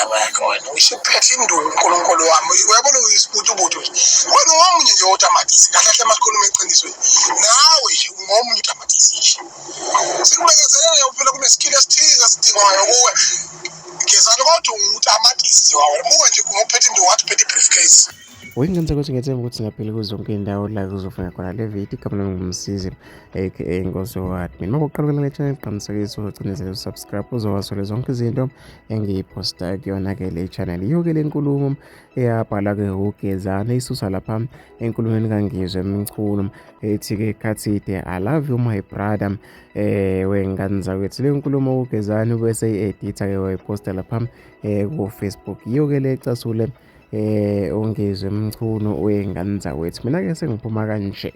Indaba yakhe wena uyisiphethe induku uNkulunkulu wami. Uyabona uyisibutubutu nje. Wena ungomunye nje wotamatisi. Kahle kahle masikhuluma eqinisweni. Nawe nje ungomunye utamatisi nje. Sikubekezelele uphela kuneskill esithize esidingwayo kuwe. Gezani kodwa ungutamatisi wawena. Buka nje ungophethe induku ngathi uphethe i-briefcase. Uyingenza ukuthi ngethemba ukuthi ngiyaphila kuzo zonke iy'ndawo la kuzofika khona le video. Igama lami nguMsizi aka Nkosi Admin. Uma kuqala kule channel, qinisekisa ucinezele usubscribe uzowathola zonke izinto engiyiphosta kuyona-ke le channel. Yiyo-ke le nkulumo eyabhalwa-ke uGezani isusa lapha enkulumeni kaNgizwe Mchunu ethi-ke Khathide, I love you my brother. Wengane zakwethu, le nkulumo uGezani bese i-editha-ke wayiphosta lapha ku-Facebook. Yiyo-ke le ecasule uNgizwe Mchunu wengane zakwethu. Mina-ke sengiphuma kanje.